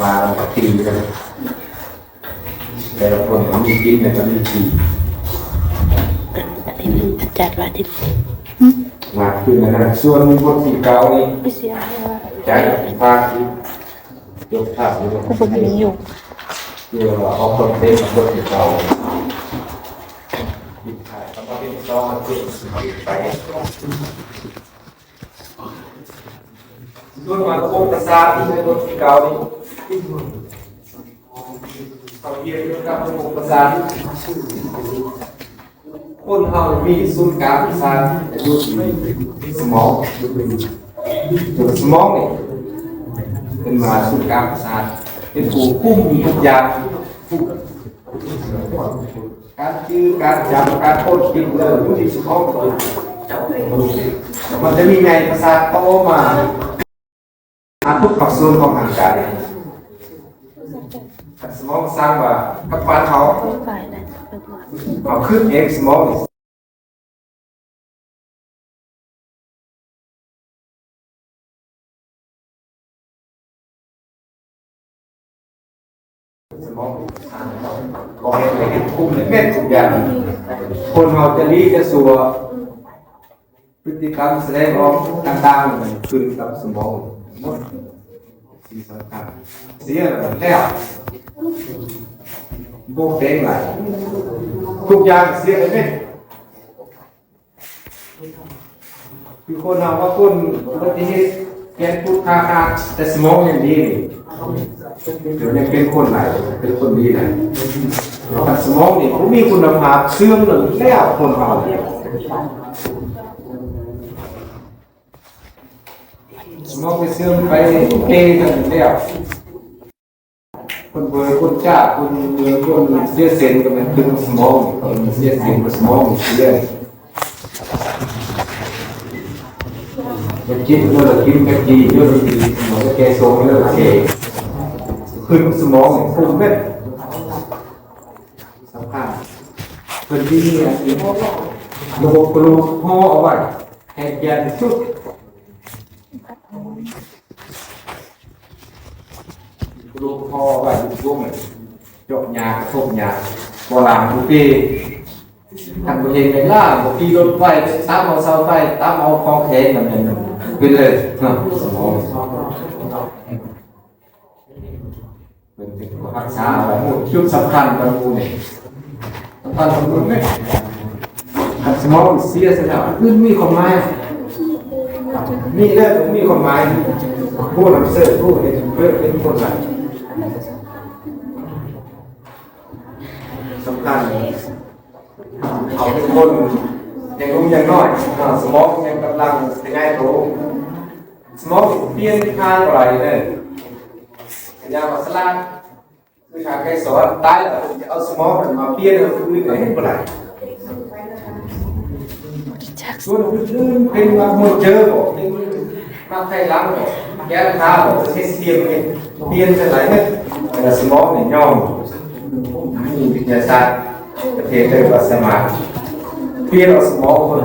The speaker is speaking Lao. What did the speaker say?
ວ່າກັນ ແຕ່ລະຄົນກໍມີກິນ ແລ້ວກໍມີຂີ່ ອັນນີ້ມັນຈັດວ່າທີ່ ມາຄືນນັ້ນ ສ່ວນບົດທີເກົ້ານີ້ ໄປເສຍໃຫ້ວ່າ ຈາກພາກທີ່ ຍົກພາບຢູ່ ກໍບໍ່ມີຢູ່ ເພື່ອວ່າອອກຄອນເທັນບົດທີເກົ້າ ມີຖ່າຍຄຳວ່າເປັນຊອງ ເປັນໄປ ສ່ວນມາລະບົບປະສາດທີ່ໃນບົດທີເກົ້ານີ້ ເຂົາຮຽນກ່ຽວກັບລະບົບປະສາດ. ຄົນເຮົາມີສູນກາງປະສາດຢູ່ທີ່ສະໝອງ. ສະໝອງນີ້ເປັນວ່າສູນກາງປະສາດ ເປັນຜູ້ຄຸມທຸກຢ່າງ. ການຈື່ ການຈຳ ການຄົ້ນຄິດເລື່ອງຢູ່ທີ່ສະໝອງ ມັນຈະມີໃຍປະສາດຕໍ່ມາຫາທຸກພາກສ່ວນຂອງຮ່າງກາຍ. ສະໝອງສັ່ງວ່າກັບບ້ານເຮົາ ເຮົາຄິດເອງ ສະໝອງ ສະໝອງ ບອກໃຫ້ເຮັດ ຄຸມເຮັດທຸກຢ່າງ. ຄົນເຮົາຈະດີຈະຊົ່ວ ພຶດຕິກຳສະແດງອອກຕ່າງໆ ມັນຂຶ້ນກັບສະໝອງໝົດ. ສິ່ງສຳຄັນ ເສຍແລ້ວ ບໍ່ແປງຫຼາຍ ທຸກຢ່າງເສຍໄປເໝິດ. ຄືຄົນເຮົາວ່າຄົນອຸບັດຕິເຫດ ແຂນພຸດຂາຂາດ ແຕ່ສະໝອງຍັງດີນີ້ ດຽວນີ້ເປັນຄົນຫຼາຍ ເປັນຄົນດີຫຼາຍ. ຄັນສະໝອງນີ້ບໍ່ມີຄຸນນະພາບ ເສື່ອມແລ້ວ ຄົນເຮົາ ສະໝອງໄປເສື່ອມໄປເປກັນແລ້ວ. ຄົນເບີ ຄົນຈ້າ ຄົນເມືອງ ຄົນເສຍເສັ້ນກໍແມ່ນເປັນສະໝອງ ຄົນເສຍເສັ້ນກໍສະໝອງເສຍ. ຢາກກິນ ເອີ ກິນກະຈີ ເອີ ກິນສະໝອງ ແກ່ຊົງ ເອີ ແກ່ ຂຶ້ນສະໝອງ ຂຶ້ນເມັດ ສຳຄັນ. ເພິ່ນມີອັນນີ້ ລະບົບກະດູກຫໍ່ເອົາໄວ້ ໃຫ້ແກ່ນທີ່ສຸດ. ລູກພໍ່ໄວ້ຢູ່ຊ່ວງນັ້ນ ຈົກຫຍ້າ ກະທົບຫຍ້າ ບໍ່ລ້າງບໍ່ຕີ ຄັນບໍ່ເຫັນແມ່ນລ້າງ ບໍ່ຂີ່ລົດໄຟ ຕາມເອົາເສົາໄຟ ຕາມເອົາຂອງແຂງ ນັ້ນແມ່ນເປັນເລີຍເນາະ ສະໝອງ. ເພິ່ນເປັນຜູ້ຮັກສາເອົາໄວ້ ຈຸດສຳຄັນຂອງໝູ່ນີ້ ສຳຄັນຂອງໝູ່ນີ້ ຄັນສະໝອງເສຍຊະແລ້ວ ອື່ນມີຄວາມໝາຍ ມີແລ້ວບໍ່ມີຄວາມໝາຍ ຜູ້ນຳເສີດ ຜູ້ເຮັດເພິ່ນເປັນຄົນນັ້ນ ສຳຄັນ ເຂົາເປັນຄົນຍັງໜຸ່ມຍັງນ້ອຍ ສະໝອງຍັງກຳລັງຂະຫຍາຍໂຕ ສະໝອງປ່ຽນທາງບໍ່ໄດ້ເດີ ກະຢ່າວ່າສະຫຼາດ ຄືທາງໄກສອນ ຕາຍແລ້ວເພິ່ນຈະເອົາສະໝອງນັ້ນມາປ່ຽນໃຫ້ຄົນອື່ນກໍເຮັດບໍ່ໄດ້. ສ່ວນອື່ນໆ ເປັນວ່າໂຮເຈີບໍ່ ເປັນມາໄທຫຼັງບໍ່ ແກ້ວທາບໍ່ ເຮັດປ່ຽນ ເຮັດປ່ຽນຈັ່ງໃດເນາະ ແຕ່ສະໝອງນີ້ຍອມ ມີວິທະຍາສາດປະເທດເດີວ່າສາມາດປ່ຽນເອົາສະໝອງຄົນ